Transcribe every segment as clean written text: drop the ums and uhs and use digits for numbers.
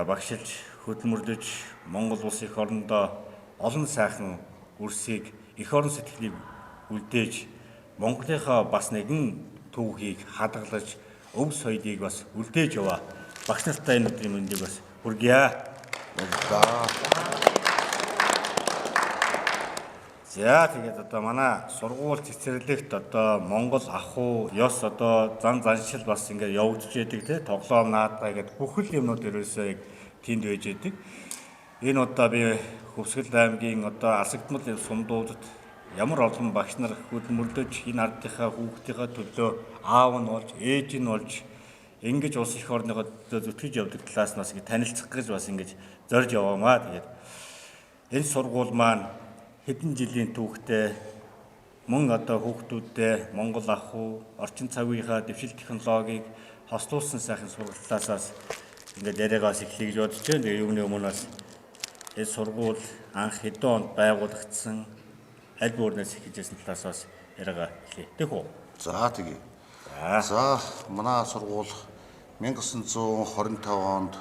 одоо багшилж хөдөлмөрлөж Монгол улс эх орондоо олон сайхан үрсийг эх орон сэтгэлийг үлдээж Монголынхаа бас нэгэн түүхийг хадгалж өв соёлыг бас үлдээж яваа багш нартай энэ өдрийн мэндийг бас хүргье. Баярлалаа. За тэгээд одоо манай сургууль цэцэрлэгт одоо Монгол ахуй, ёс одоо зан заншил бас ингээд явагдаж яадаг те тоглоом наадгаа гэдэг бүхэл юмнууд ерөөсөө яг тэнд байж яадаг. Энэ удаа би Хөвсгөл аймгийн одоо алсагдмал сумдуудад ямар олон багш нар хөдөлмөрлөж энэ ардынхаа хүүхдийнхаа төлөө аав нь болж, ээж нь болж ингэж улс эх орныхоо төлөө зүтгэж явдаг талаас нь бас ингэ танилцах гэж бас ингэж зорж яваамаа. Тэгээд энэ сургууль маань хэдэн жилийн түүхтэй мөн одоо хүүхдүүддээ Монгол ахуй, орчин цагийнхаа дэвшил технологиг хослуулсан сайхан сургалтаасаас ингээд яриагаас эхлэе гэж бодож байна. Тэгээ юуны өмнө бас энэ сургууль анх хэдэн онд байгуулагдсан, аль бүрнээс эхэлжсэн талаас бас яриагаа эхлэе. Тэг үү? За тэгье. За. За манай сургууль 1925 онд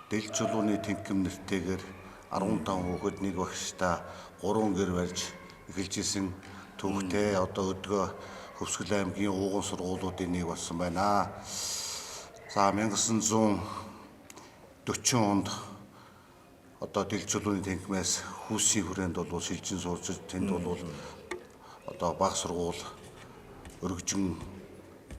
Дэлж чулууны тэнхэм нэртэйгээр 15 хүүхэд нэг багштай 3 гэр барьж эхэлж исэн түүхтэй одоо өдгөө Хөвсгөл аймгийн ууган сургуулиудын нэг болсон байна. За 1940 онд одоо Дэлж чулууны тэнхмээс хүүсийн хүрээнд бол шилжин сурч тэнд бол одоо баг сургууль өргөжин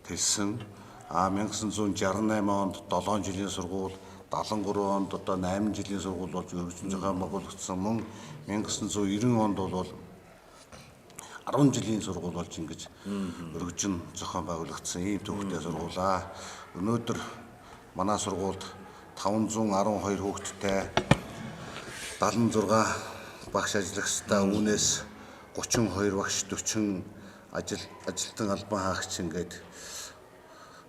тэлсэн. А 1968 онд 7 жилийн сургууль, 73 онд одоо 8 жилийн сургууль болж өргөжин зохион байгуулагдсан. Мөн 1990 онд бол 10 жилийн сургууль болж ингэж өргөжин зохион байгуулагдсан ийм төвхтэй сургуулаа. Өнөөдөр манай сургуульд 512 хүүхэдтэй 76 багш ажиллагчтай, үүнээс 32 багш, 40 ажилтан албан хаагч ингээд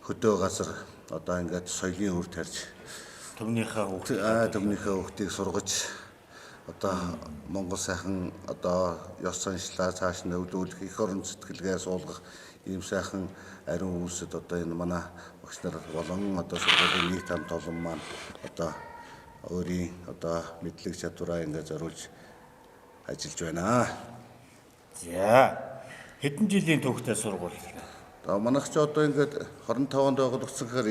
хөдөө газар одоо ингээд соёлын үр тарьж Түмнийхээ хүүхд түмнийхээ хүүхдийг сургаж одоо Монгол сайхан одоо ёс заншлаа цааш нь өвлүүлэх, эх орон сэтгэлгээ суулгах ийм сайхан ариун үйлсэд одоо энэ манай багш нар болон одоо сургуулийн нийт хамт олон маань одоо өөрийн одоо мэдлэг чадвараа ингээд зориулж ажиллаж байна. За. Хэдэн жилийн түүхтэй сургууль? Одоо манайх ч одоо ингээд 25 онд байгуулагдсан гэхээр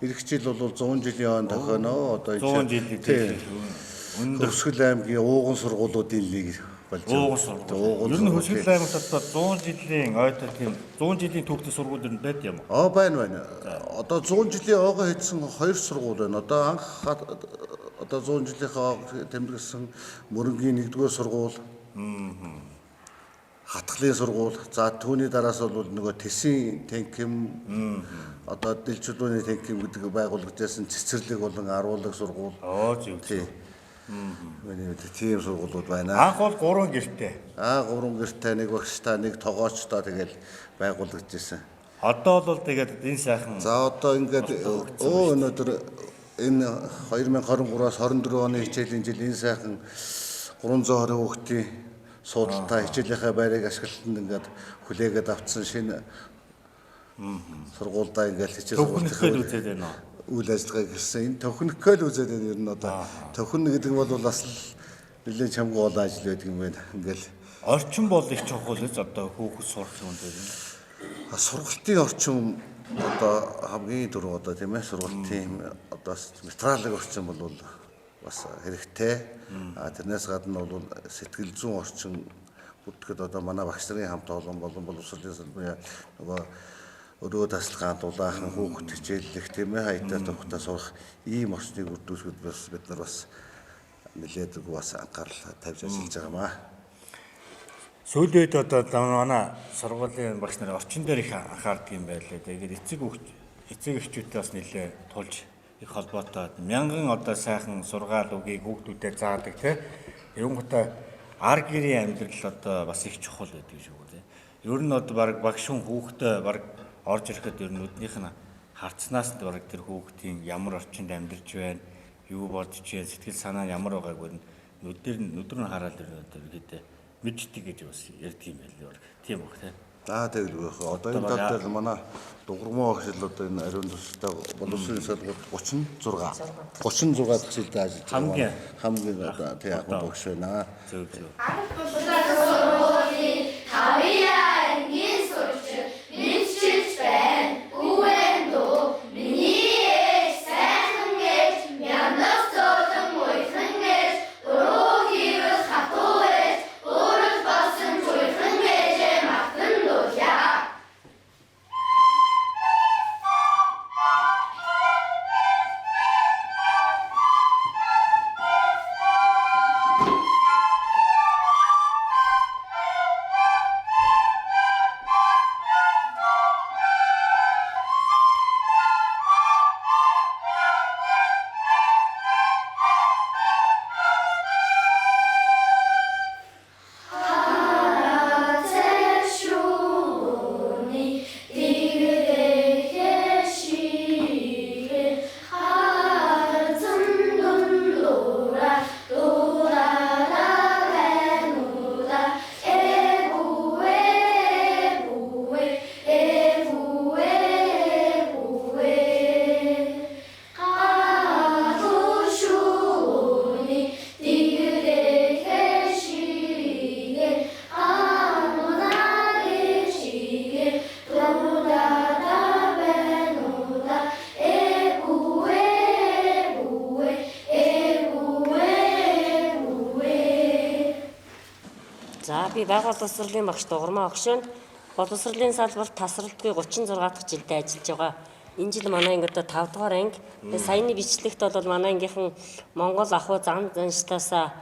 ирэх жил бол 100 жилийн он тохионо. Одоо 100 жилийн өндөр Хөвсгөл аймгийн ууган сургуулиудын нэг болж байна. ууган сургууль. Ер нь Хөвсгөл аймагт одоо 100 жилийн ойтой тийм 100 жилийн түүхтэй сургууль ер нь байд юм уу? Аа байна байна. Одоо 100 жилийн оогоо хийсэн хоёр сургууль байна. Одоо анх одоо 100 жилийнхээ тэмдэглэсэн Мөрөнгийн 1-р сургууль. Хатгалын сургууль. За түүний дараас бол нөгөө Тэсийн тэнхэм одоо Дэлжүүлүүний тэнхэм гэдэг байгуулагдсан цэцэрлэг болон аруулаг сургууль. Оо зөв. Тий. Миний мэд тийм сургуулиуд байна. Анх бол 3 гэртэй. Аа 3 гэртэй, нэг багштай, нэг тогоочтой тэгэл байгуулагдчихсан. Одоо бол тэгээд энэ сайхан За одоо ингээд өнөөдөр энэ 2023-аас 24 оны хичээлийн жил энэ сайхан 320 хүүхдийн суудалтай хичээлийнхээ байрыг ашиглалтанд ингээд хүлээгээд авцсан шинэ сургуульдаа ингээд хичээл төвхнөхөө л үзээд байна уу? үйл ажиллагаа гэсэн. Энэ төхнөхөө л үзээд байна ер нь одоо. Төхнө гэдэг нь бол бас л нэлээд чамгүй олон ажил байдаг юм байна. Ингээл Орчин бол их чухал биз одоо хүүхэд сурах юм дээр. Сургалтын орчин одоо хамгийн түрүү одоо тийм сургалтын одоо материалын орчин бол бас хэрэгтэй. А тэрнээс гадна бол сэтгэл зүйн орчин бүртгэхэд одоо манай багш нарын хамт олон болон боловсролын салбарын нөгөө өрөө тасалгаан дулаахан хүүхэд хичээллэх тийм хаятаа тухтай сурах ийм орчныг бүрдүүлэхэд бас бид нар бас нэлээд бас анхаарал тавьж ажиллаж байгаа маа. Сүүлийн үед одоо манай сургуулийн багш нар орчин дээр их анхаардаг юм байлээ. Тэгээд эцэг эхчүүдтэй бас нэлээд тулж их холбоотой. Мянган одоо сайхан сургаал үгийг хүүхдүүдэд заадаг тий. Юунгуудаа ар гэрийн амьдрал одоо бас их чухал байдаг шүү дээ. Ер нь одоо баг багш хүн хүүхдээ баг орж ирэхэд ер нь нүднийх нь харцнаас нь баг тэр хүүхдийн ямар орчинд амьдарч байна, юу бодож байна, сэтгэл санаа нь ямар байгааг нь нүдээр нь нүд рүү хараад ер нь одоо ерөөдөө мэддэг гэж бас ярьдаг юм байлээ баг. Тийм үг тий. За тэгэл байх. Одоо энэ тал дээр манай Дугармаа багш л одоо энэ ариун тустай боловсролын салбарт 36 36 дахь жилдээ ажиллаж байгаа. Хамгийн одоо тий ахмад багш байна. Зөв зөв. Тавья ангийн сурч мэдчилж байна. Үвэн дүү миний ээж сайхан ээж мянах зөөлөн уйхан ээж буруу хийвэл хатуу ээж өөрөж болсон жуйхан ээжээ мартан дуулаа. Шүүний дэгдэхэ шигэ харцан дундуура дурара вэнуда эвүэ эвүэ эвүэ эвүэ Гадуу шүүний дэгдэхэ шигэ анунаги шигэ дурара вэнуда эвүэ эвүэ эвүэ эвүэ. За би бага боловсролын багш Дугармаа огш нь боловсролын салбарт тасралтгүй 36 дахь жилдээ ажиллаж байгаа. Энэ жил манай анги одоо 5 дугаар анги. Тэгээ саяны бичлэгт бол манай ангийнхан Монгол ахуй зам заншлаасаа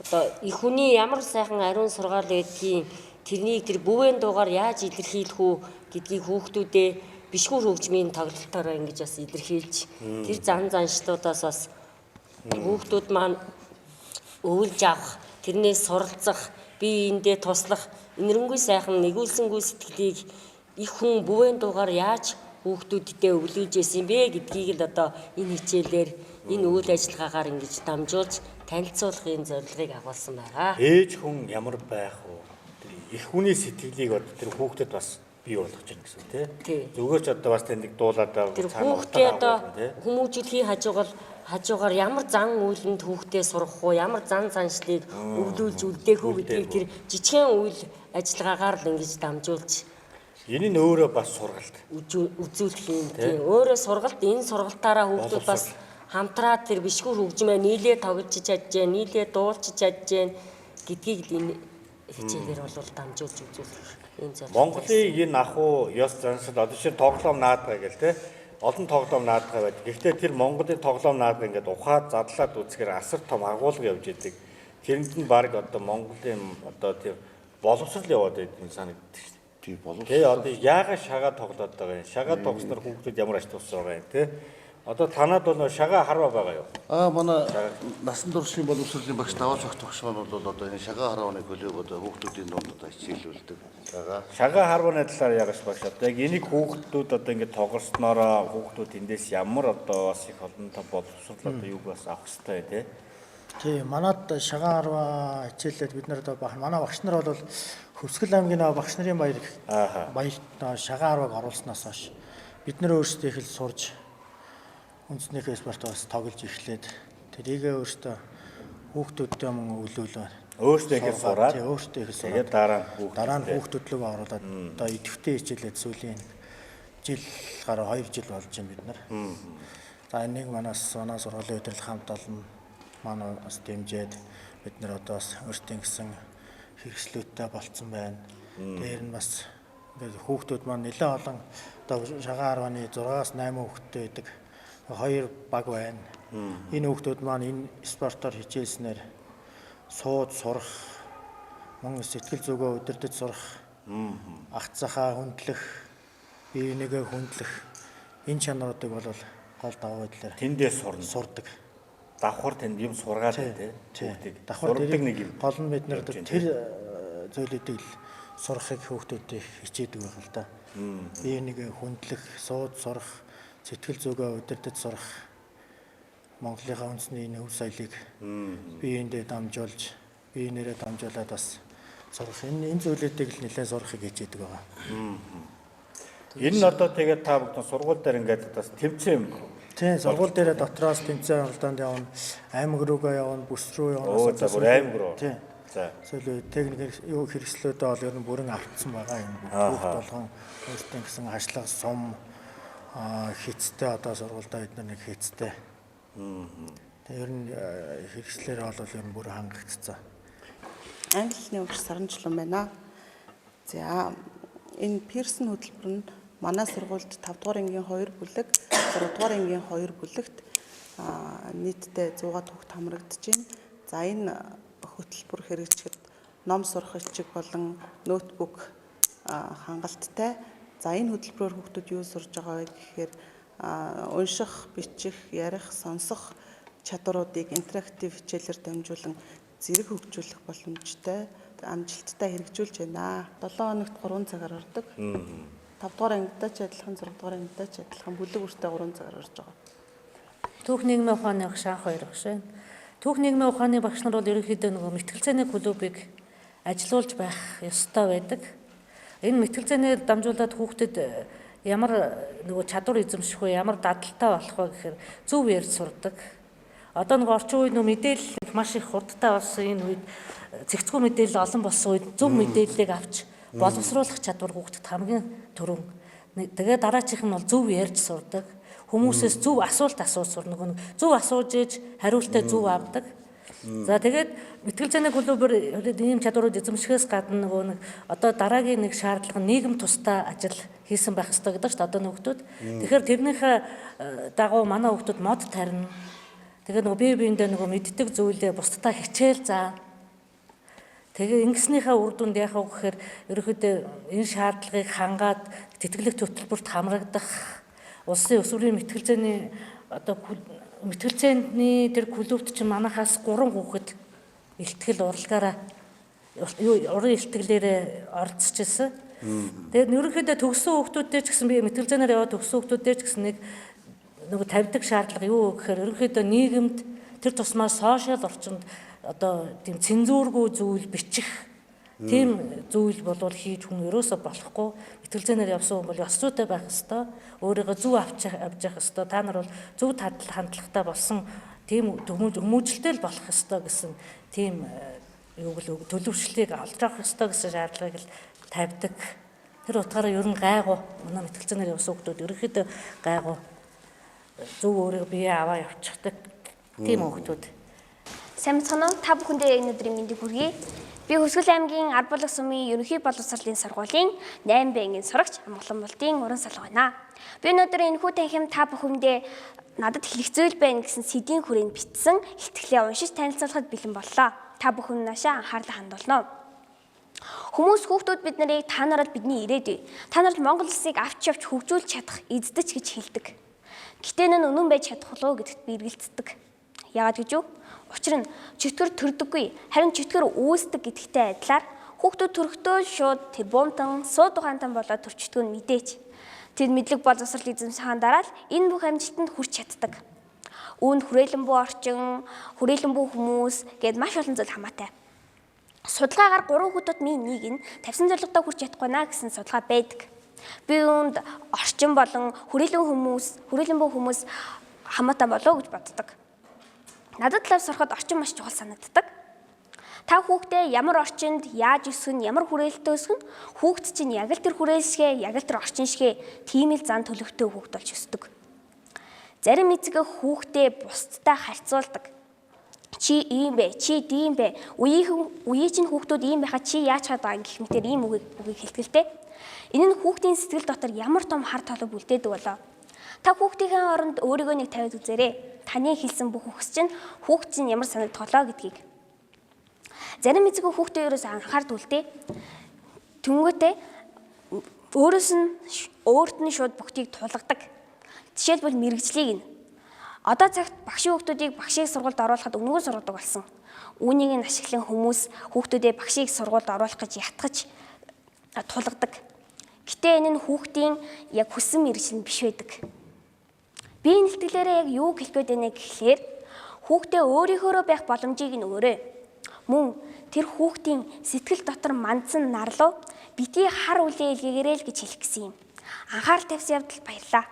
одоо их хүний ямар сайхан ариун сургаал байдгийг тэрнийг тэр бүвэн дуугаар яаж илэрхийлэх үү гэдгийг хүүхдүүдээ бишгүүр хөгжмийн тоглолтоороо ингэж бас илэрхийлж тэр зам заншлуудаас бас хүүхдүүд маань өвлж авах, тэрнээс суралцах, бие биендээ туслах, энэрэнгүй сайхан нэгүүлсэнгүй сэтгэлийг их хүн бүвэн дуугаар яаж хүүхдүүддээ өвлүүлж исэн бэ гэдгийг л одоо энэ хичээлээр энэ үйл ажиллагаагаар ингэж дамжуулж танилцуулахын зорилгыг агуулсан байгаа. Ээж хүн ямар байх вэ? Тэр их хүний сэтгэлийг одоо тэр хүүхдэд бас бий болгож байна гэсэн үг Тий. тий. Зүгээр ч одоо бас тэнд нэг дуулаад байгаа Тэр цаана хүүхдээ утга одоо агуулна, тий. хүмүүжүүлэхийн хажуугаар ямар зан үйлэнд хүүхдээ сургах уу, ямар зан заншлыг өвлүүлж үлдээх үү гэдгийг тэр жижигхэн үйл ажиллагаагаар л ингэж дамжуулж Энэ нь өөрөө бас сургалт. Үзүүлэх юм тийм. Өөрөө сургалт энэ сургалтаараа хүүхдүүд бас хамтраад тэр бишгүүр хөгжмөө нийлээ тоглож чадж гэн, нийлээ дуулж чадж гэн гэдгийг л энэ хичээлээр бол дамжуулж үзүүлэх юм зорилго. Монголын энэ ахуй ёс заншил одоо жишээ нь тоглоом наадгаа гэл те олон тоглоом наадгаа байдаг. Гэхдээ тэр Монголын тоглоом наадгаа ингээд ухаад задлаад үзэхээр асар том агуулга явж идэг. Тэрэнд нь баг одоо Монголын одоо тэр боловсрал яваад байдаг юм санагддаг шүү дээ. Тий боловсрол. Тэгээ одоо яагаад шагаа тоглоод байгаа юм? Шагаа тоглосноор хүүхдүүд ямар ач туссан байгаа юм те? Одоо танад бол нөө шагаа харва байгаа юу? Аа манай насан туршийн боловсролын багш Даваа цогт багш маань бол одоо энэ шагаа харааны көлөөг одоо хүүхдүүдийн дунд одоо хичээлүүлдэг. Шагаа. Шагаа харваны талаар яагаш багш одоо яг энийг хүүхдүүд одоо ингээд тоглосноороо хүүхдүүд эндээс ямар одоо бас их олон том боловсрол одоо юг бас авах хэрэгтэй те? Тий, манад шагаан арва хичээлээд бид нар одоо манай багш нар бол Хөвсгөл аймгийн нөгөө багш нарын баяр баярт нөгөө шагаан арваг оруулснаас хойш бид нар өөрсдөө их л сурж үндэснийхээ спорт бас тоглож эхлээд тэрийгээ өөрсдөө хүүхдүүдтэй мөн өвлөөлөө. Өөрсдөө их сураад Тий, өөрсдөө их сураад. Тэгээд дараа нь хүүхдүүд Дараа нь хүүхдүүд лөө оруулаад одоо идэвхтэй хичээлээд сүүлийн жил гаруй 2 жил болж байна бид нар. За энийг манаас манай сургуулийн удирдлага хамт олон манай бас дэмжиж бид нар одоо бас өөрсдийн гэсэн хэрэгслүүдтэй болцсон байна. Дээр нь бас ингээд хүүхдүүд маань нэлээд олон одоо шагаан арваны 6-аас 8 хүүхэдтэй байдаг. Хоёр баг байна. Энэ хүүхдүүд маань энэ спортоор хичээлснээр сууд сурах, мөн сэтгэл зүгөө удирдах сурах, ах захаа хүндлэх, бие бинийгээ хүндлэх энэ чанаруудыг бол гол давуу талаар Тэндээ сурна. сурдаг. Давхар тэнд юм сургаад байна те. Хүүхдийг. Давхар Сурдаг тэрийг нэг юм. Гол нь бид нар явж байна, тэр зүйлүүдийг л сурахыг хүүхдүүдэд хичээдэг байх л да. Бие бинийгээ хүндлэх, сууд сурах, сэтгэл зүгөө удирдах сурах Монголынхаа үндэсний энэ өв соёлыг биеиндээ дамжуулж, биеийнээрээ дамжуулаад бас сурах энэ зүйлүүдийг л нэлээд сурахыг хичээдэг байгаа. Энэ нь одоо тэгээд та бүгд сургууль дээр ингээд бас тэмцээн Тийм, сургууль дээрээ дотроос тэмцээн оролдоонд явна, аймаг руугаа явна, бүс рүү явна. Өө, за, бүр аймаг руу. Тийм. За. Сүүлийн үед техник юу хэрэгслүүдээ бол ер нь бүрэн автсан байгаа юм. Хүүхд болгон өөртөө гэсэн хашлага сум хийцтэй одоо сургуульдаа бид нар нэг хийцтэй. Тэгээ ер нь хэрэгслээр бол ер нь бүрэн хангагдсан. Англи хэлний өгч саранчлан байна. За энэ Pearson хөтөлбөр нь манай сургуульд 5 дугаар ангийн 2 бүлэг, 6 дугаар ангийн 2 бүлэгт нийтдээ 100-аад хүүхэд хамрагдаж байна. За энэ хөтөлбөр хэрэгжихэд ном сурах бичиг болон ноутбук хангалттай. За энэ хөтөлбөрөөр хүүхдүүд юу сурж байгаа вэ гэхээр унших, бичих, ярих, сонсох чадваруудыг интерактив хичээлээр дамжуулан зэрэг хөгжүүлэх боломжтой, амжилттай хэрэгжүүлж байна. 7 хоногт 3 цагаар ордог. 5 дугаар ангидаа ч адилхан, 6 дугаар ангидаа ч адилхан бүлэг бүртээ 3 цагаар орж байгаа. Түүх нийгмийн ухааны багш анх хоёр багш байна. Түүх нийгмийн ухааны багш нар бол ерөнхийдөө нөгөө мэтгэлцээний клубыг ажилуулж байх ёстой байдаг. Энэ мэтгэлцээгээр дамжуулаад хүүхдэд ямар нөгөө чадвар эзэмших вэ, ямар дадалтай болох вэ гэхээр зөв ярьж сурдаг. Одоо нөгөө орчин үед нөгөө мэдээлэл маш их хурдтай болсон энэ үед цэгцгүй мэдээлэл олон болсон үед зөв мэдээллийг авч боловсруулах чадвар хүүхдэд хамгийн түрүүн. Тэгээ дараачих нь бол зөв ярьж сурдаг. Хүмүүсээс зөв асуулт асууж сурна. Нөгөө зөв асууж ээж хариултаа зөв авдаг. За тэгээд мэтгэлцээний клубээр ийм чадварууд эзэмшихээс гадна нөгөө нэг одоо дараагийн нэг шаардлага нь нийгэм тусдаа ажил хийсэн байх ёстой гэдэг шүү дээ одоо хүүхдүүд. Тэгэхээр тэрнийхээ дагуу манай хүүхдүүд мод тарина. Тэгээд нөгөө бие биендээ нөгөө мэддэг зүйлээ бусдаа хичээл заа. Тэгээ ингэснийхээ үр дүнд яах вэ гэхээр ерөнхийдөө энэ шаардлагыг хангаад тэтгэлэг хөтөлбөрт хамрагдах улсын өсвөрийн мэтгэлцээний одоо мэтгэлцээний тэр клубт чинь манахаас 3 хүүхэд илтгэл урлагаараа юу уран илтгэлээрээ оролцож ирсэн. Тэгээд ерөнхийдөө төгссөн хүүхдүүдтэй ч гэсэн би мэтгэлцээнээр яваад төгссөн хүүхдүүдтэй ч гэсэн нэг нөгөө тавьдаг шаардлага юу гэхээр ерөнхийдөө нийгэмд тэр тусмаа сошиал орчинд одоо тийм цензургүй зүйл бичих тийм зүйл болвол хийж хүн ерөөсө болохгүй. Мэтгэлцээнээр явсан хүн бол ёс зүйтэй байх ёстой. Өөрийгөө зөв авч явах ёстой. Та нар бол зөв хандлагатай болсон тийм хүмүүжлтэй л болох ёстой гэсэн тийм юуг л төлөвшлийг олж авах ёстой гэсэн шаардлагыг л тавьдаг. Тэр утгаараа ер нь гайгүй. Манай мэтгэлцээнээр явсан хүмүүс ерөнхийдөө гайгүй. Зөв өөрийгөө бие аваа явчихдаг тийм хүмүүс. Сайн мэцхан уу? Та бүхэндээ энэ өдрийн мэндийг хүргэе. Би Хөрсгөл аймгийн Арбалаг сумын ерөнхий боловсролын сургуулийн 8 Б ангийн сурагч Амгалан Болдын уран салга байна. Би өнөөдөр энэхүү танхим та бүхэндээ надад хэлэх зүйл байна гэсэн сэдвийн хүрээнд бичсэн илтгэлээ уншиж танилцуулахад бэлэн боллоо. Та бүхэн наашаа анхаарлаа хандуулна. Хүмүүс хүүхдүүд бид нарыг та нарыг бидний ирээдүй. Та нар Монгол улсыг авч явж хөгжүүлж чадах эздэж гэж хэлдэг. Гэтэ энэ нь үнэн байж чадах уу гэдэгт би эргэлздэг. Яагаад гэж юу? Учир нь чөтгөр төрдөггүй, харин чөтгөр үүсдэг гэдэгтэй адилаар хүүхдүүд төрөхдөө шууд тэрбумтан, сууд ухаантан болоод төрчдөг нь мэдээч. Тэд мэдлэг боловсрол эзэмшихаа дараа л энэ бүх амжилтанд хүрч чаддаг. Үүнд хүрээлэн буй орчин, хүрээлэн буй хүмүүс гээд маш олон зүйл хамаатай. Судалгаагаар 3 хүүхдүүд минь нэг нь тавьсан зорилгодоо хүрч чадахгүй наа гэсэн судалгаа байдаг. Би үүнд орчин болон хүрээлэн хүмүүс, хүрээлэн буй хүмүүс хамаатай болов уу гэж боддог. Надад лав сурахад орчин маш чухал санагддаг. Та хүүхдээ ямар орчинд яаж өсгөх нь, ямар хүрээлэлтэй өсгөх нь хүүхд чинь яг л тэр хүрээлшгээ, яг л тэр орчин шигэ тийм л зан төлөвтэй хүүхд болж өсдөг. Зарим эцэг хүүхдээ бусдтай харьцуулдаг. Чи ийм бэ, чи тийм бэ. Үеийнхэн үеийн чинь хүүхдүүд ийм байхад чи яаж чад байгаа гэх мэтэр ийм үгийг хэлтгэл тэ. Энэ нь хүүхдийн сэтгэл дотор ямар том хар толгой бүлдээдэг болоо. Та хүүхдийнхээ оронд өөрийгөө нэг тавиад үзээрэй. Таны хэлсэн бүх үгс чинь хүүхд чинь ямар санагдах болоо гэдгийг. Зарим эцэг хүүхдээ ерөөс анхаард үлдээ. Тэнгүүтээ өөрөөс нь өөрт нь шууд бүхтийг тулгадаг. Жишээлбэл мэрэгжлийг нь. Одоо цагт багшийн хүүхдүүдийг багшийг сургуульд оруулахад үнэгүй сургадаг болсон. Үүнийг нь ашиглан хүмүүс хүүхдүүдээ багшийг сургуульд оруулах гэж ятгах тулгадаг. Гэтэ энэ нь хүүхдийн яг хүссэн мэрэгжил нь биш байдаг. Би энэ илтгэлээрээ яг юу хэлэх гээд байна гэхлээр хүүхдээ өөрийнхөөрөө байх боломжийг нь өгөөрэй. Мөн тэр хүүхдийн сэтгэл дотор мандсан нарлуу битгий хар үлээ илгээгээрэй л гэж хэлэх гэсэн юм. Анхаарал тавьсан явдал баярлалаа.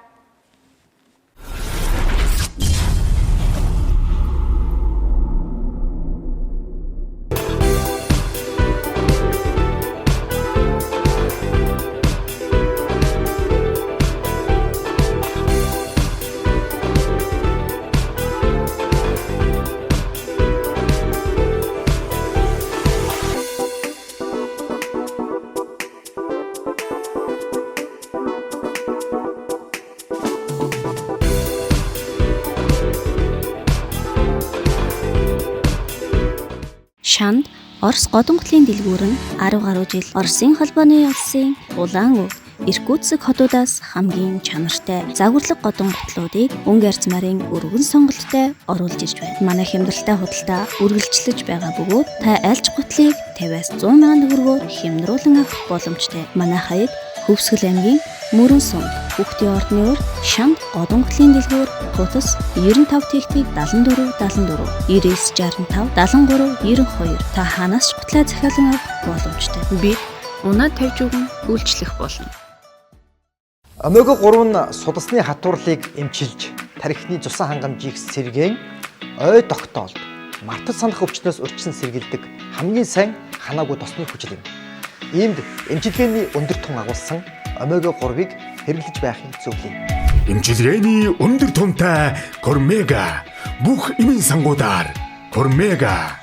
Шанд Орос годонготлын дэлгүүр нь 10 гаруй жил Оросын холбооны улсын Улаан Өвд Иркутск хотуудаас хамгийн чанартай загварлаг годонготлуудыг өнгө арц марын өргөн сонголттой оруулж ирж байна. Манай хямдралтай худалдаа үргэлжлэж байгаа бөгөөд та альж гутлыг 50-аас 100 мянган төгрөгөөр хямдруулан авах боломжтой. Манай хаяг Хөвсгөл аймгийн Мөрөн сумд Хүүхдийн ордны урд Шанд годонготлын дэлгүүр хутас 95 тэгтэг 74 74 99 65 73 92 та хаанаас ч гутлаа захиалан авах боломжтой. Бид унаа тавьж өгөн үйлчлэх болно. Омега 3 нь судасны хатуурлыг эмчилж, тархины цусан хангамжийг сэргээн, ой тогтоолд, мартаж санах өвчнөөс урьдчилан сэргийлдэг хамгийн сайн ханаагүй тосны хүчил юм. Иймд эмчилгээний өндөр тун агуулсан омега 3-ыг хэрэглэж байхыг зөвлөе. Эмчилгээний өндөр тунтай Кормега бүх эмийн сангуудаар Кормега.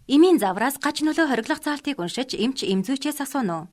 Эмийн завраас гач нөлөө хориглох заалтыг уншиж эмч эмзүүчээс асууна уу?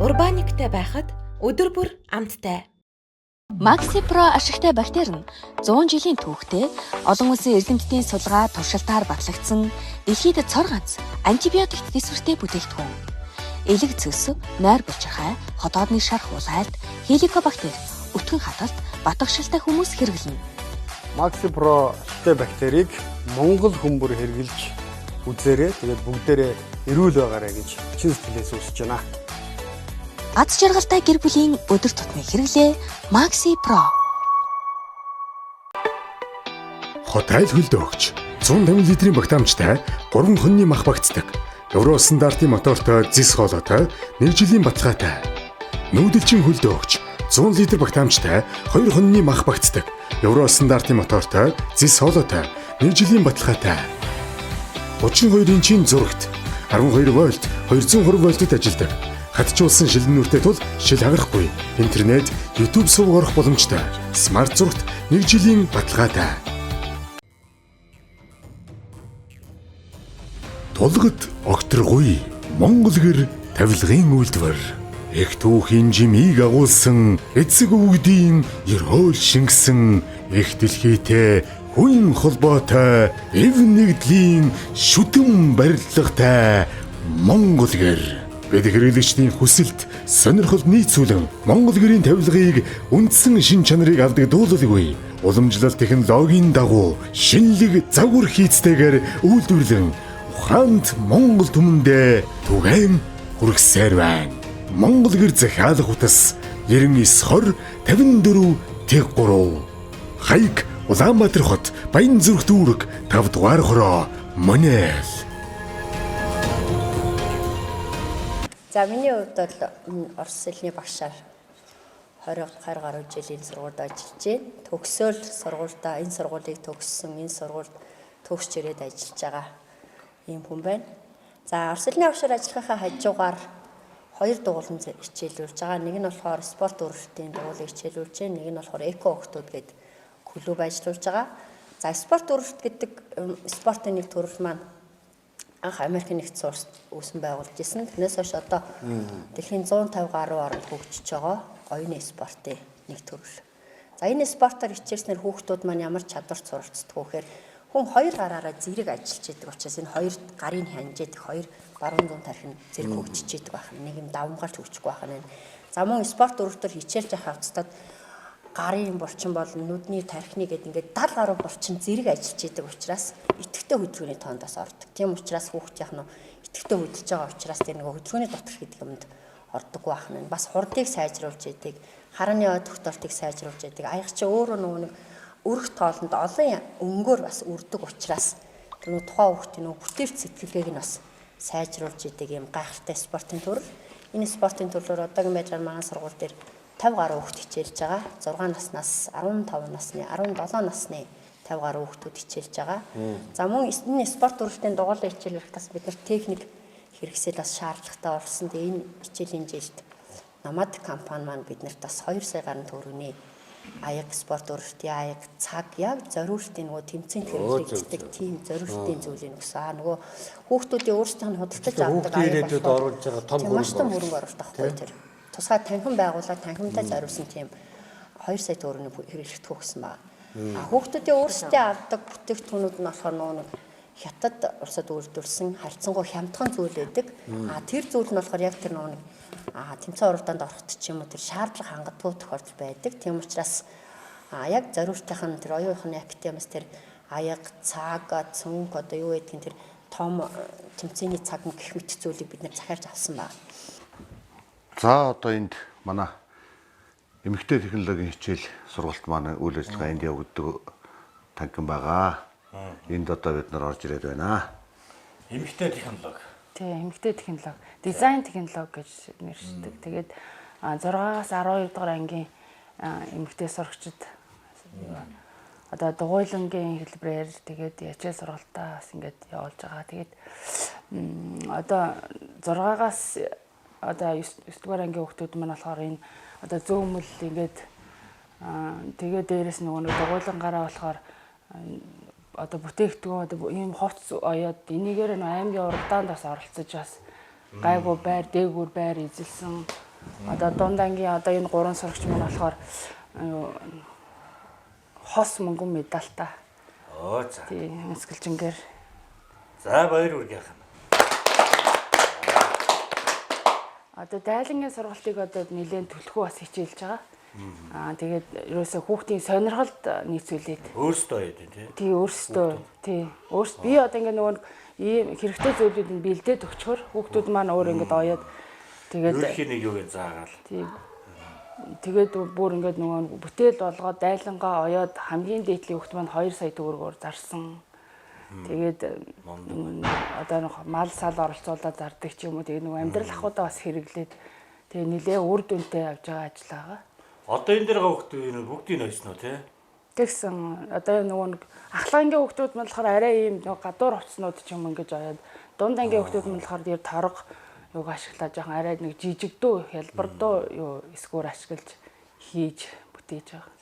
Урбаниктай байхад өдөр бүр амттай. Maxi Pro ашигтай бактери нь 100 жилийн түүхтэй олон улсын эрдэмтдийн судалгаа туршилтаар батлагдсан дэлхийд цор ганц антибиотикт төсвөртэй бүтээгдэхүүн. Элэг цөс, нойр булчирхай, хотоодны шарх улайлт, хеликобактер, өтгөн хаталт, батгшилтай хүмүүс хэрэглэнэ. Maxi Pro ашигтай бактерийг Монгол хүмүүр хэрэглэж үзээрэй. Тэгээд бүгдээрээ эрүүл байгаарай гэж чин сэтгэлээс хүсэж байна. Аз жаргалтай гэр бүлийн өдөр тутмын хэрэглээ Maxi Pro. Хот айл хөлдөөгч 150 литрийн багтаамжтай 3 хоньны мах багцдаг. Евро стандартын мотортой зис хоолойтой 1 жилийн баталгаатай. Нүүдэлчин хөлдөөгч 100 литр багтаамжтай 2 хоньны мах багцдаг. Евро стандартын мотортой зис хоолойтой 1 жилийн баталгаатай. 32 инчийн зурагт 12 вольт 220 вольтод ажилладаг. Хатжуулсан шилэн нүртэй тул шил хагарахгүй. Интернет, YouTube сувг орох боломжтой. Смарт зурагт 1 жилийн баталгаатай. Тулгад огторгуй Монгол гэр тавилгын үйлдвэр. Эх түүхийн жимийг агуулсан эцэг өвгдийн ерөөл шингэсэн эх дэлхийтэй хүн холбоотой эв нэгдлийн шүтэн барилгатай Монгол гэр. Бид хэрэглэгчдийн хүсэлт, сонирхол нийцүүлэн Монгол гэрийн тавилгыг үндсэн шин чанарыг алдагдуулалгүй уламжлалт технологийн дагуу шинэлэг загвар хийцтэйгээр үйлдвэрлэн ухаанд Монгол түмэндээ түгээн хүргэсээр байна. Монгол гэр захиалах утас 99 20 54 03. Хаяг Улаанбаатар хот Баянзүрх дүүрэг 5 дугаар хороо Монел. За миний хувьд бол орос хэлний багшаар 20 гаруй жил энэ сургуульд ажиллаж байна. Төгсөөл сургуульдаа энэ сургуулийг төгссөн, энэ сургуульд төгсч ирээд ажиллаж байгаа ийм хүн байна. За орос хэлний багшаар ажиллахынхаа хажуугаар хоёр дугуулan хичээлүүлж байгаа. Нэг нь болохоор спорт өрөлтийн дугуулыг хичээлүүлж байна. Нэг нь болохоор эко охтууд гэдэг клуб ажиллуулж байгаа. За спорт өрөлт гэдэг спортын нэг төрөл маань Анх Америк нэгдсэн улсад үүсэн байгуулж исэн. Тэрнээс хойш одоо дэлхийн 150 гаруй оронд хөгжиж байгаа оюуны спортын нэг төрөл. За, энэ спортоор хичээлснээр хүүхдүүд маань ямар чадвар суралцдаг вэ гэхээр хүн хоёр гараараа зэрэг ажиллаж идэг учраас энэ хоёр гарын хянаж идэг, хоёр баруун зүүн тархи нь зэрэг хөгжиж идэг байх. Нэг юм давамгаарч хөгжихгүй байх нь. За, мөн спорт өрөвтөр хичээлж явах явцдаа гарын булчин болон нүдний тархины гэдэг ингээд 70 гаруй булчин зэрэг ажиллаж идэг учраас идэвхтэй хөдөлгөөний тоонд бас ордог. Тийм учраас хүүхдийнх нь идэвхтэй хөдөлж байгаа учраас тэр нөгөө хөдөлгөөний дутгал гэдэг юмд ордог байх нь. Бас хурдыг сайжруулж идэг, харааны ой тогтоолтыг сайжруулж идэг. Аяг чи өөрөө нөгөө нэг өрөх тоолонд олон өнгөөр бас үрдэг учраас тэр нөгөө тухайн хүүхдийн нөгөө бүтээлч сэтгэлгээг нь бас сайжруулж идэг юм гайхалтай спортын төрөл. Энэ спортын төрлөөр одоогийн байдлаар манай сургууль дээр 50 гаруй хүүхд хичээлж байгаа. 6 наснаас 15 насны, 17 насны 50 гаруй хүүхдүүд хичээлж байгаа. За, мөн энэ спорт төрөлтийн дугуйлан хичээл бас бид нар техник хэрэгсэл бас шаардлагатай болсон. Тэгээ энэ хичээлийн жилд Номад компани маань биднэрт бас 2 сая гаруй төгрөгийн аяг, спорт өрөлтийн аяг, цаг, яг зориултын нөгөө тэмцээнд хэрэглэгддэг тийм зориултын зүйлийг өгсөн. Аа, нөгөө хүүхдүүдийн өөрсдийнх нь худалдаж авдаг аяг ирээдүйд оруулж байгаа том хөрөнгө. Маш том хөрөнгө оруулалт байхгүй тэр. Тусгай танхим байгуулаад танхимтай зориулсан тийм 2 сая төгрөгийн хэрэглэгдэх өгсөн байна. А хүүхдүүдийн өөрсдийн авдаг бүтээгдэхүүнүүд нь болохоор нөгөө нэг Хятад улсад үйлдвэрлэсэн харьцангуй хямдхан зүйл байдаг. А тэр зүйл нь болохоор яг тэр нөгөө нэг тэмцээн уралдаанд ороход ч юм уу тэр шаардлага хангадгүй тохиолдол байдаг. Тийм учраас яг зориултынх нь тэр оюун ухааны академиас тэр аяг, цаг, цүнх, одоо юу гэдгийг тэр том тэмцээний цаг гэх мэт зүйлийг бид нэр захиалж авсан байна. За, одоо энд манай эмэгтэй технологийн хичээл сургалт маань үйл ажиллагаа энд явагддаг танхим байгаа. Энд одоо бид нар орж ирээд байна. Эмэгтэй технологи. Тийм, эмэгтэй технологи, дизайн технологи гэж нэршдэг. Тэгээд 6-аас 12 дугаар ангийн эмэгтэй сурагчид одоо дугуйлангийн хэлбэрээр тэгээд ячээл сургалтаа бас ингээд явуулж байгаа. Тэгээд одоо 6-аас одоо 9 дугаар ангийн хүүхдүүд маань болохоор энэ одоо зөөмөл ингээд тэгээд дээрэс нөгөө нэг дугуйлангаараа болохоор одоо бүтээгдэхүүн, одоо ийм хувцс оёод энийгээр нөө аймгийн уралдаанд бас оролцож бас гайгүй байр, дээгүүр байр эзэлсэн. Одоо дунд ангийн одоо энэ гурван сурагч маань болохоор хос мөнгөн медальтай. Оо, за. Тийм, өнсгөлжингээр. За, баяр хүргээх юм. Одоо дайлангийн сургалтыг одоо нэлээд түлхүү бас хичээлж байгаа. Аа, тэгээд ерөөсөө хүүхдийн сонирхолд нийцүүлээд өөрсдөө оёд тий. Тий, өөрсдөө, тий. Өөрс би одоо ингээ нөгөө ийм хэрэгтэй зүйлүүд нь бэлдээд өчгөр хүүхдүүд маань өөр ингээд оёод тэгээд Ерөнхий нэг юуг заагаал. Тий. Тэгээд бүр ингээд нөгөө бүтээл болгоод дайлангаа оёод хамгийн дээдлийн хүүхд маань 2 сая төгрөгөөр зарсан. Тэгээд одоо нэг мал сал оролцуулаад зардаг ч юм уу. Тэгээд нөгөө амьдрал ахуйдаа бас хэрэглээд тэгээ нилээ үр дүнтэй явж байгаа ажил байгаа. Одоо энэ дээр байгаа хүүхдүүд энэ бүгдийг нь ойсноо тий. Тэгсэн одоо нөгөө нэг ахлах ангийн хүүхдүүд маань болохоор арай ийм нөгөө гадуур хувцснууд ч юм ингэж оёод, дунд ангийн хүүхдүүд маань болохоор тэр торго юуг ашиглаад жоохон арай нэг жижигдүү, хялбардуу юу эсгүүр ашиглаж хийж бүтээж байгаа.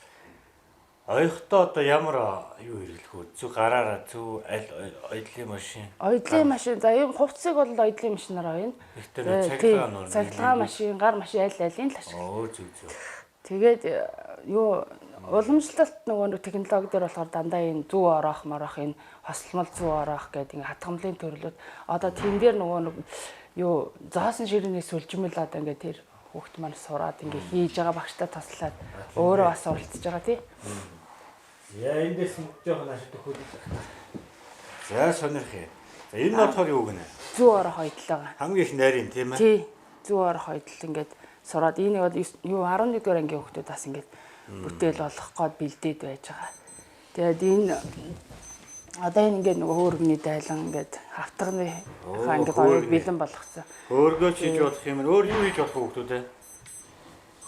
Оёхдоо одоо ямар юу хэрэглэх вэ? Зүг гараараа, зүг аль оёдлын машин. Оёдлын машин. За, ийм хувцсыг бол оёдлын машинаар оёно. Гэхдээ цахилгаан нь цахилгаан машин, гар машин аль алийг л ашиглана. Оо, зүг зүг. Тэгээд юу уламжлалт нөгөө нэг технологи дээр болохоор дандаа энэ зүү ороох морох, энэ хосломол зүү ороох гэдэг ингээ хатгамлын төрлүүд одоо тэн дээр нөгөө нэг юу зоосон ширээний сүлжмэл одоо ингээ тэр хүүхд маань сураад ингээ хийж байгаа, багштай туслаад өөрөө бас суралцж байгаа тий. За, эндээс жоохон ашиг төхөөлөл. За, сонирх юм. За, энэ нь болохоор юу гэнэ? Зүү ороох ойдол байгаа. Хамгийн их нарийн тийм ээ. Тий. Зүү ороох ойдол ингээд сураад энэ бол юу 11 дугаар ангийн хүүхдүүд бас ингээд бүтээл болох гээд бэлдээд байж байгаа. Тэгээд энэ одоо энэ ингээд нөгөө хөөргөний дайлан ингээд хавтганы хаа ингээд оёод бэлэн болгоцсон. Хөөргөө хийж болох юм. Өөр юу хийж болох вэ хүүхдүүд ээ?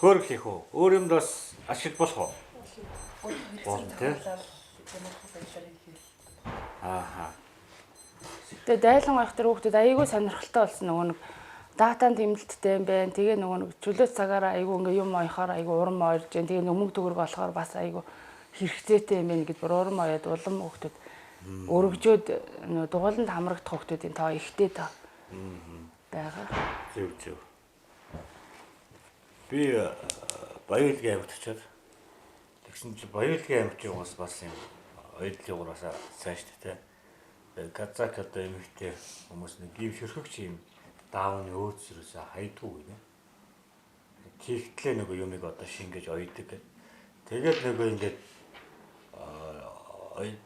Хөөрг хийх үү? Өөр юмд бас ашиг болох уу? Болно тий. Ааха. Тэгээ дайлан оёх тэр хүүхдүүд айгүй сонирхолтой болсон, нөгөө нэг датан тэмдэлттэй юм байна. Тэгээ нөгөө нэг чөлөө цагаараа айгүй ингээ юм оёхоор айгүй урам ойрж जैन. Тэгээ мөнгө төгрөг олохоор бас айгүй хэрэгцээтэй юм байна гэд бүр урам оёод улам хүүхдүүд Өргөжөөд нөө дугуйланд хамрагдах хүүхдүүдийн тоо ихтэй тоо байгаа. Зөв. Би Баяуулгийн аймагт очиад тэгсэн чи Баяуулгийн аймгийн уус бас юм оюутлын ураас сайн шүү дээ. Казак одоо эмэгтэй хүмүүс нэг ийм шөрхөгч юм даавны өөцрөөсөө хайдгүй гинэ. Тийхтлээ нөгөө юмыг одоо шингээж оёдог гэх. Тэгээд нөгөө ингээд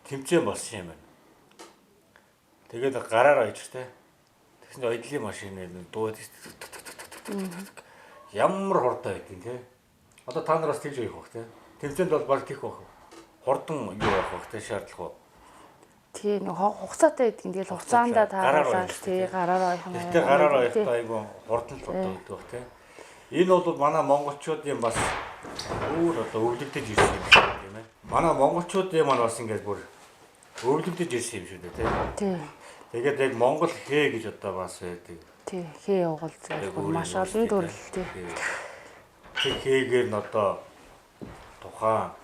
тэмцээн болсон юм байна. Тэгээд гараар ойж тэ. Тэгсэн чинь оёдлын машины дуу ямар хурдан байдیں۔ тэ. Одоо та нар бас тэгж оёх бах тэ. Тэмцээнд бол баг тийх бах. Хурдан юу явах бах тэ шаардлага. Тий, нэг хугацаатай байдаг. Тэгэл хугацаандаа тааруулаад тий, гараар оёх юм. Гэхдээ гараар оёхдоо айгүй хурдан л одоо гэдэг бах тэ. Энэ бол манай монголчуудын бас өөр одоо өвлөгдөж ирсэн юм шиг тийм ээ. Манай монголчуудын маань бас ингээд бүр өвлөгдөж ирсэн юм шүү дээ тий. Тий. Тэгээд яг монгол хээ гэж одоо бас байдаг. Тий, хээ угалцгаа маш олон төрөл тий. Тэр хээгээр нь одоо тухайн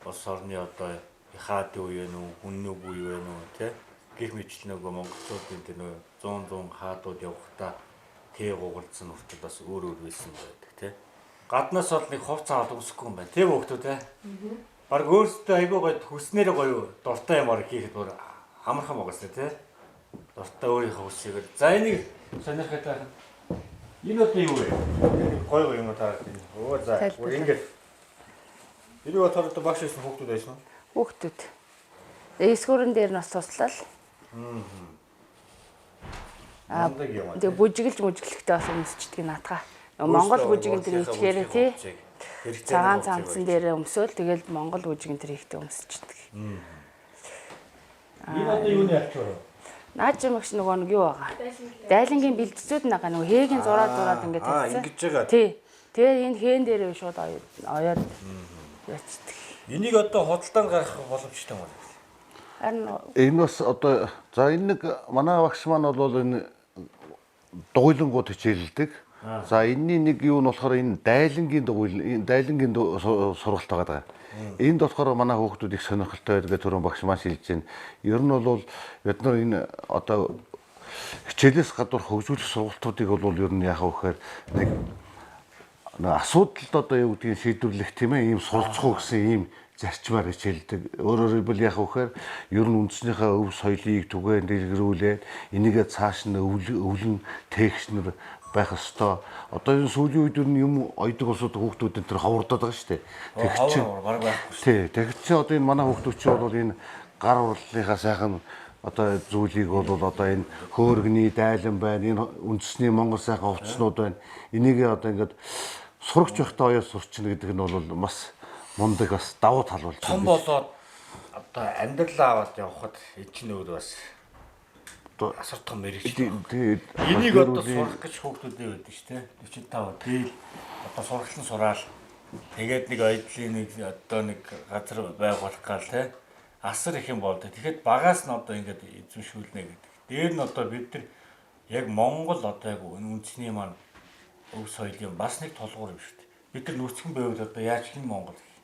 улс орны одоо хаадын үе нүү, хүннүг үе нүү тий. Гэх мэтэл нөгөө монголчуудын тэр нөгөө 100 хаадууд явахдаа хээ гугалдсан хүртэл бас өөр өөр байсан байдаг тий. Гаднаас бол нэг хувц аваад өмсөхгүй юм байна. Тийм үү хүмүүс тий. Бараг өөрсдөө айгүй гоё хүснээр гоё дуртай юм бараг хийхэд бүр амархан байгаас тий. Дуртай өөрийнхөө хүсэгээр. За энийг сонирхолтой байх. Энэ одоо юу вэ? Энэ гоё гоё юм таарах юм. Өө за. Бүр ингэж. Энийг бодохоор одоо багш байсан хүүхдүүд байсан уу? Хүүхдүүд. Эсгүүрэн дээр нь бас туслал. Аа. Тэгээ бүжиглж мүжиглэхдээ бас өмсчдэг наатгаа. Монгол бүжиг энэ төр хийчихээрээ тий. Цагаан цамцсан дээрээ өмсөөл тэгэл Монгол бүжиг энэ төр хийхдээ өмсчдэг. Энэ одоо юуны альчуур вэ? Наад чи магш нөгөө нэг юу байгаа. Дайлангийн бэлтцүүд нагаа нөгөө хээгийн зураад ингээд тавьсан. Аа ингэж байгаа. Тий. Тэгээ энэ хээн дээрээ шууд оёод ячдаг. Энийг одоо худалдаанд гаргах боломжтой юм байна. Харин энэ бас одоо за энэ нэг манай багш маань бол энэ дугуйлангууд хичээлдэг. За энэний нэг юу нь болохоор энэ дайлангийн дугуйл, дайлангийн сургалт байгаа. Энд болохоор манай хүүхдүүд их сонирхолтой байдаг түрүүн багш маань шилж байна. Ер нь бол бид нар энэ одоо хичээлээс гадуур хөгжүүлэх сургалтуудыг бол ер нь яах вэ гэхээр нэг асуудалд одоо юу гэдгийг шийдвэрлэх тийм ээ ийм суралцах уу гэсэн ийм зарчмаар хичээлдэг. Өөрөөр хэлбэл яах вэ гэхээр ер нь үндснийхээ өв соёлыг түгээн дэлгэрүүлээд энийгээ цааш нь өвлөн тээгчнэр байх ёстой. Одоо энэ сүүлийн үед ер нь юм ойдог улсууд хүүхдүүд энэ төр ховордоод байгаа шүү дээ. Тэгч баг байхгүй шүү. Тий, тэгч чи одоо энэ манай хүүхдүүд чи бол энэ гар урлалынхаа сайхан одоо зүйлийг бол одоо энэ хөөргөний дайлан байна, энэ үндэсний Монгол сайхан хувцснууд байна. Энийг одоо ингээд сурагч байхдаа оёо сурчна гэдэг нь бол бас мундаг бас давуу тал болж байна. Том болоод одоо амьдралаа аваад явхад эн чинь өөр бас одоо асар том мэрэгч. Энийг одоо сурах гэж хүүхдүүдээ байдаг шүү дээ. 45 дийл одоо сургалан сураал тэгээд нэг оюутлын нэг одоо нэг газар байгуулах гал те асар их юм болдог. Тэгэхэд багаас нь одоо ингээд эзэмшүүлнэ гэдэг. Дээр нь одоо бид нар яг Монгол одоо яг үндэсний маань өв соёлын бас нэг тулгуур юм шүү дээ. Бид нар нүцгэн байвал одоо яаж хэн Монгол гэх.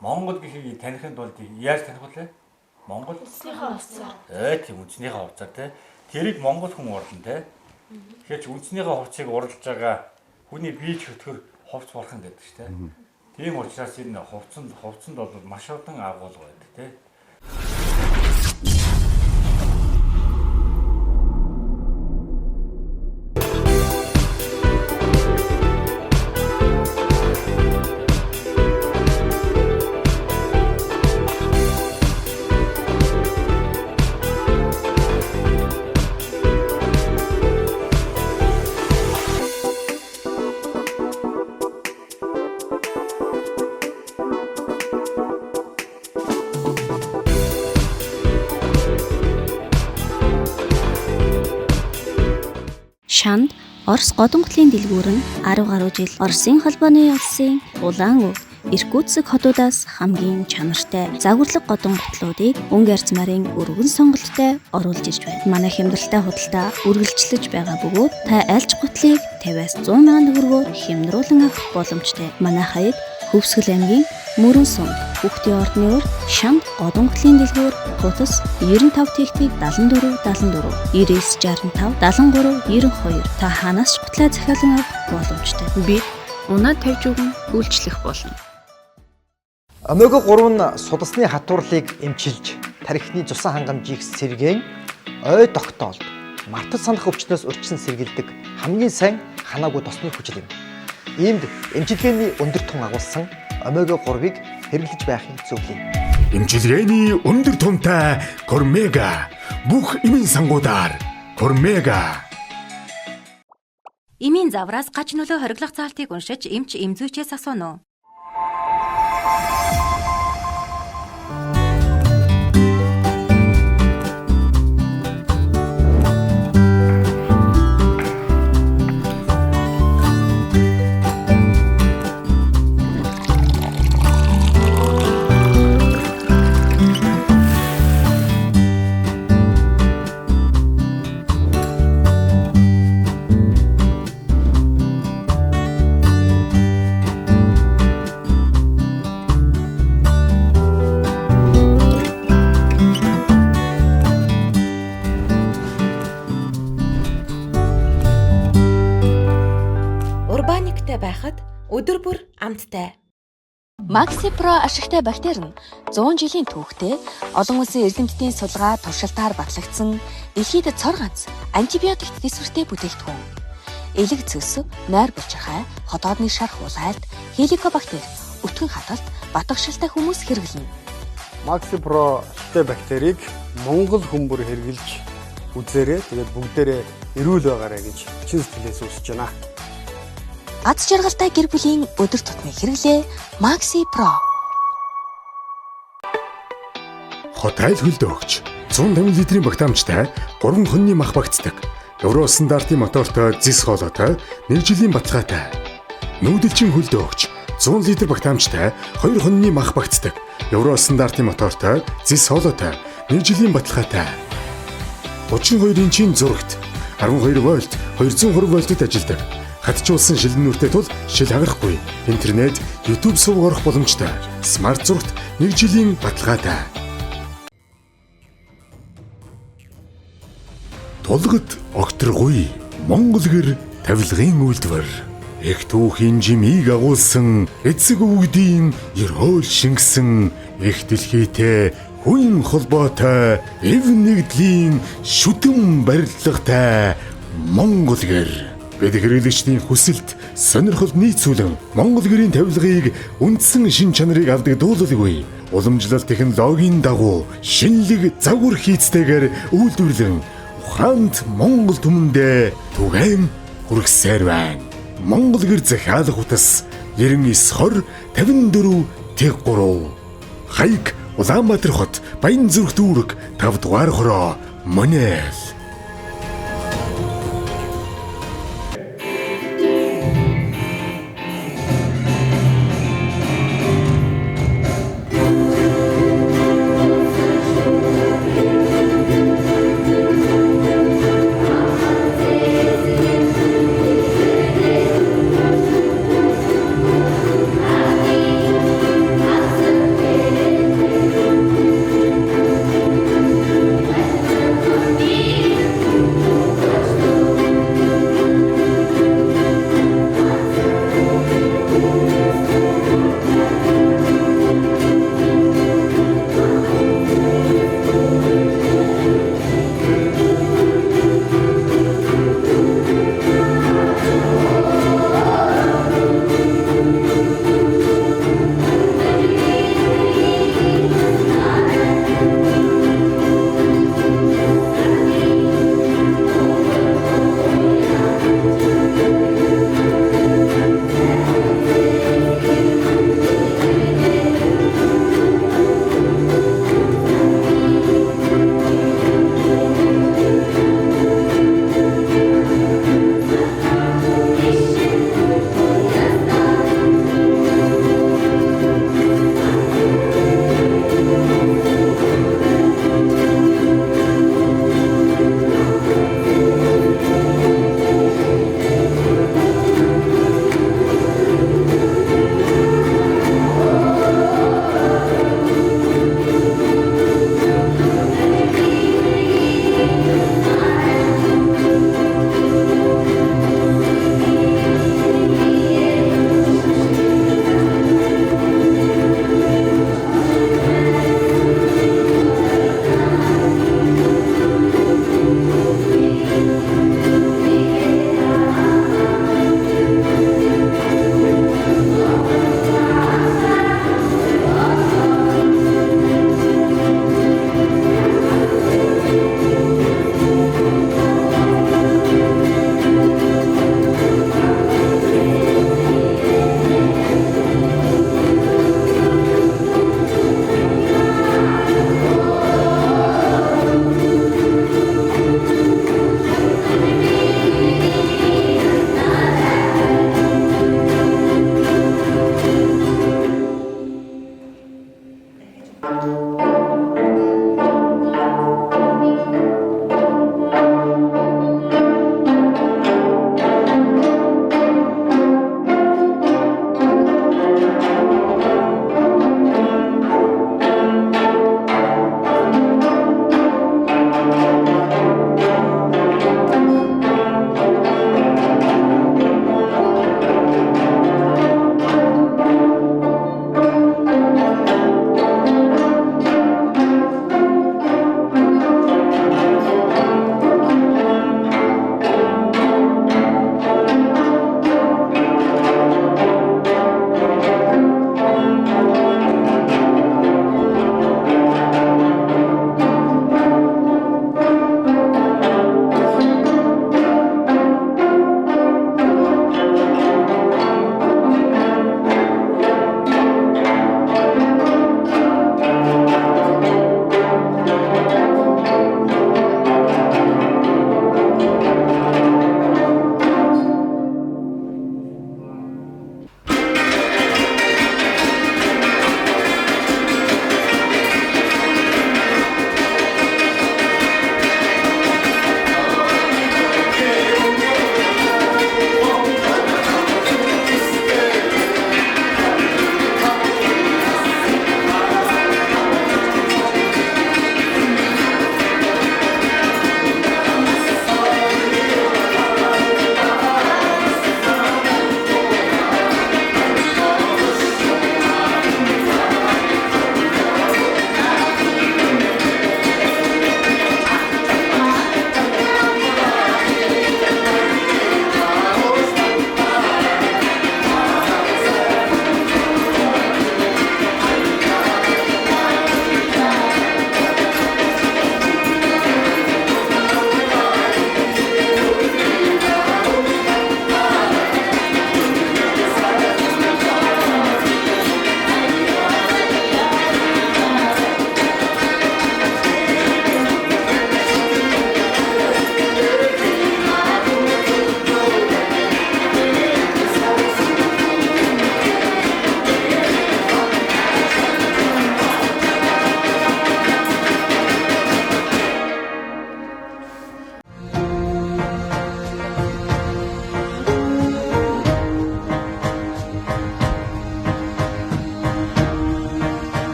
Монгол гэхийг таних тулд яаж таних вэ? Монгол үндснийхээ хувцаар. Тийм үндснийхээ хувцаар тий. Тэрийг монгол хүн урлана тий. Тэгэхээр чи үндснийхээ хувцсыг урлаж байгаа хүний бие чөтгөр хувц бурхан гэдэг шүү дээ. Тийм учраас энэ хувцсанд бол маш олон агуулга байдаг тий. Шанд Орос годонготлын дэлгүүр нь 10 гаруй жил Оросын холбооны улсын Улаан Өвд Иркутск хотуудаас хамгийн чанартай загварлаг годонготлуудыг өнгө арц марын өргөн сонголттой оруулж ирж байна. Манай хямдралтай худалдаа үргэлжлэж байгаа бөгөөд та альж гутлыг 50-аас 100 мянган төгрөгөөр хямдруулан авах боломжтой. Манай хаяг Хөвсгөл аймгийн Мөрөн сумд. Хүүхдийн ордны урд Шанд Годон готлын дэлгүүр хутас 95 тэгтэг 74 74 99 65 73 92 та хаанаас ч гутлаа захиалан авах боломжтой. Бид унаа тавьж өгөн үйлчлэх болно. Омега 3 нь судасны хатуурлыг эмчилж, тархины цусан хангамжийг сэргээн, ой тогтоолд, мартаж санах өвчнөөс урьдчилан сэргийлдэг хамгийн сайн ханаагүй тосны хүчил юм. Иймд эмчилгээний өндөр тун агуулсан омега 3-ыг хэрэглэж байхыг зөвлөе. Эмчилгээний өндөр тунтай Кормега бүх эмийн сангуудаар Кормега. Эмийн завраас гач нөлөө хориглох заалтыг уншиж эмч эмзүүчээс асууна уу? Урбаниктай байхад өдөр бүр амттай. Maxi Pro ашигтай бактери нь 100 жилийн түүхтэй олон улсын эрдэмтдийн судалгаа туршилтаар батлагдсан дэлхийд цор ганц антибиотикт төсвөртэй бүтээгдэхүүн. Элэг цөс, нойр булчирхай, хотоодны шарх улайлт, хеликобактер, өтгөн хаталт, батгшилтай хүмүүс хэрэглэнэ. Maxi Pro ашигтай бактерийг Монгол хүн бүр хэрэглэж үзээрэй. Тэгээд бүгдээрээ эрүүл байгаарай гэж чин сэтгэлээс хүсэж байна. Аз жаргалтай гэр бүлийн өдөр тутмын хэрэглээ Maxi Pro. Хотайл хөлдөөгч 150 литрийн багтаамжтай 3 хоньны мах багцдаг. Евро стандартын мотортой зис хоолойтой 1 жилийн баталгаатай. Нүүдэлчин хөлдөөгч 100 литр багтаамжтай 2 хоньны мах багцдаг. Евро стандартын мотортой зис хоолойтой 1 жилийн баталгаатай. 32 инчийн зурагт 12 вольт 220 вольтод ажилладаг. Хатжуулсан шилэн нүртэй тул шил хагарахгүй. Интернет, YouTube сувг орох боломжтой. Смарт зурагт 1 жилийн баталгаатай. Тулгад огторгуй Монгол гэр тавилгын үйлдвэр. Эх түүхийн жимийг агуулсан эцэг өвгдийн ерөөл шингэсэн эх дэлхийтэй хүн холбоотой эв нэгдлийн шүтэн барилгатай Монгол гэр. Бид хэрэглэгчдийн хүсэлт, сонирхол нийцүүлэн Монгол гэрийн тавилгыг үндсэн шин чанарыг алдагдуулалгүй уламжлалт технологийн дагуу шинэлэг загвар хийцтэйгээр үйлдвэрлэн ухаанд Монгол түмэндээ түгээн хүргэсээр байна. Монгол гэр захиалах утас 99 20 54 03. Хаяг Улаанбаатар хот Баянзүрх дүүрэг 5 дугаар хороо Монел. Thank you.